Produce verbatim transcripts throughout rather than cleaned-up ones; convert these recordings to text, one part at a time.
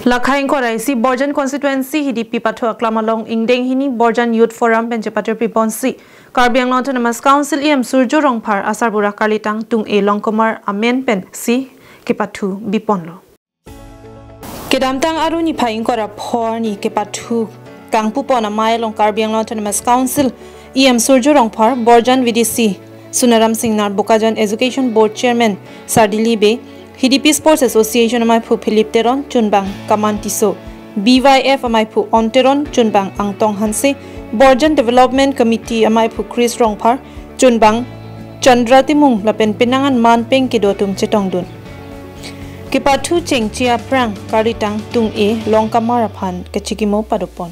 Lakhai ingkoi ra isi Borjan constituency Hidipi pathu aklam along ingdeng hini Borjan Youth Forum pen chepatirpi ponsi Karbi Anglong Autonomous Council E M Surjya Rongphar asarbura karlitang Tunge Longkamar amen pensi kepathu biponlo. Kedamtang Aru niphai ingkoi ra pho arni kepathu kangpupon amei along Karbi Anglong Autonomous Council E M Surjya Rongphar, Borjan V D C Sunaram Singnar, Bokajan Education Board Chairman Sardili Bey, Hidipi Sports Association amaiphu Philip Teron, chunbang Kaman Tisso, B Y F amaiphu On Teron, chunbang Angtong Hanse, Borjan Development Committee amaiphu Chris Rongphar, chunbang Chandra Timung lapen penang an manpeng kedo atum chetongdun. Kepathu chengche aphrang karlitang Tunge Longkamar aphan kachikimo padopon.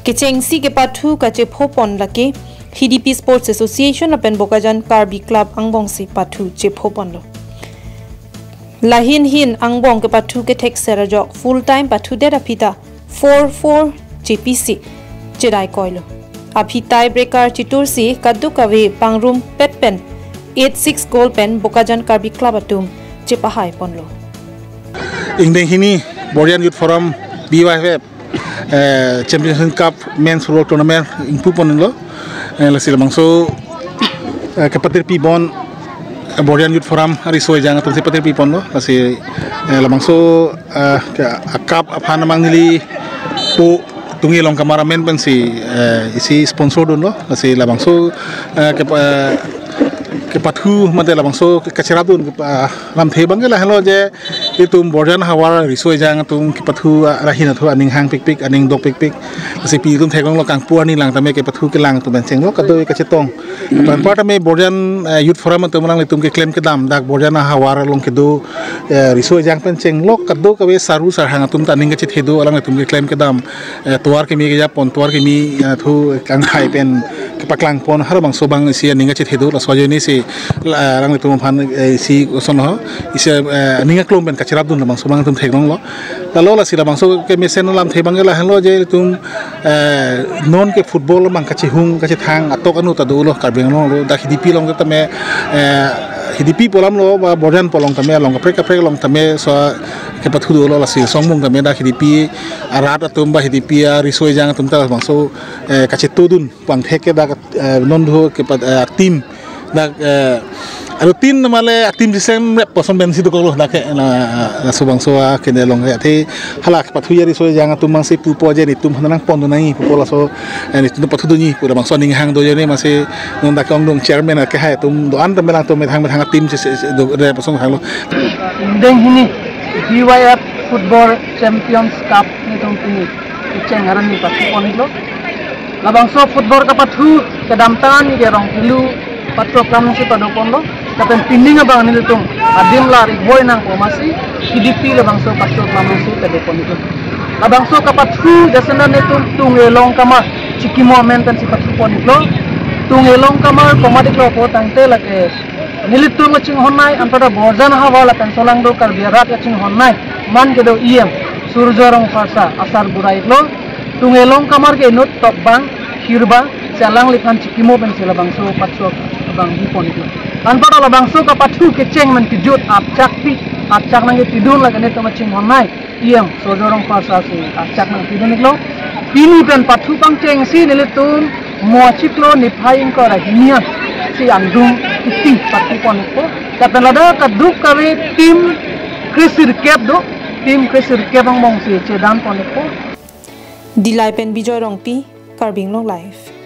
Kechengsi kepathu kachephopon lake Hidipi Sports Association lapen Bokajan Karbi Club angbongsi pathu chephoponlo. Lahin hin angbong kepathu kethekser ajok full time pathudet aphi ta four four chepisi chedai koilo. Aphi tie breaker chitursi kadokave pangrumpet pen eight six goal pen Bokajan Karbi Club atum chepahai ponlo. Ingdeng hini Borjan Youth Forum B Y F eh, Championship Cup Men's Football Tournament ingpuponlo. Eh, lasi labangso, eh, kepatirpi pon, eh, Borjan Youth Forum ariso ejang atumsi patirpi ponlo. Lasi, eh, labangso, eh, ke, cup aphan amang neli po Tunge Longkamar amen pensi, eh, isi sponsor dunlo. Lasi labangso, eh, ke, eh, kepathu mate labangso ke, kacherapdun ke, ah, lamthe abang ke lahenlo je itum Borjan havar riso ejang atum kepathu, ah, ra hin athu aning hangpikpik, aning dokpikpik. Lasi pini itum theklonglo kangpu arni lang tame kepathu kelang atum pen chenglo kado kachetong. Anparta me Borjan, eh, Youth Forum atum alanglitum keklem kedam dak Borjan havar along kedo, eh, riso ejang pen chenglo kadokave saru sarhang atum ta aning kachethedun alanglitum keklem kedam, eh, tovar kimi kejapon, tovar kimi, eh, thu kangkhai pen kepaklangpon, harbangso abang isi aning kachethedo, laso ajoinesi, la, alanglitum aphan, eh, isi kosonlo, isi, eh, aning aklong pen kacherapdun labangso abang itum theklonglo. Lalo lasi labangso kemesen alamthe abang ke lahenlo je itum, eh, non ke football abang kachehung kachethang atok anu ta dolo Karbi Anglong lo, dak Hidipi along tame, eh, Hidipi pu alamlo ba Borjan pu along tame along kaprek kaprek along tame so kepathu dolo. Lasi songbong tame dak Hidipi arat atum ba Hidipi ariso ejang atum ta labangso, eh, kachetodun pangthek ke dak, eh, non do kepat, eh, team dak, eh, aro team namale team disem rep koson pensi dokoklo dak ke na, na subangso akene along ke athe hala kepathu ariso ejang atum abangsi pupo je netum aphan nangpondun nangji pupo laso, eh, netum pathudunji pu labangso aning hang do ajoine masi non dak ke ongdung chairman akehai atum do-an tame alangtum methang methang team si, si, si, do, re pasong hanglo. Ingdeng hini B Y F Football Champions Cup netum pini kecheng arni pathuponlo. Labangso football kepathu kedamtang ke Rongpilu pathu aklam si padoponlo. Lapen pining abang nelitum adim lar ikboi nangpo masi Hidipi labangso pathu aklam si padoponlo. Labangso kepathu jasemet netum Tunge Longkamar chikimo amen pensi pathuponlo. Tunge Longkamar komat iklo pu tangte lake nelitum kachinghonnei anparta Borjan havar lapen solangdo Karbi arat kachinghonnei man kedo E M Surjya Rongphar asarbura iklo. Tunge Longkamar ke inut tokbang, hirbang, si alangliphan chikimo pensi labangso pathu abang biponlo. Anparta labangso kepathu kecheng amen kejut apchakpi, apchak nangkepidun lake netum kachinghonnei E M Surjya Rongphar si apchak nangpidun iklo. Pini pen pathu pangchengsi nelitum mo achiklo niphai ingkoi ra hini an si angdung isi pathuponpo. Lapen ladak kadokave team kresirkep do, team kresirkep angbongsi chedanponpo. Dillai pen Bijoy Rongpi, Karbi Anglong Live.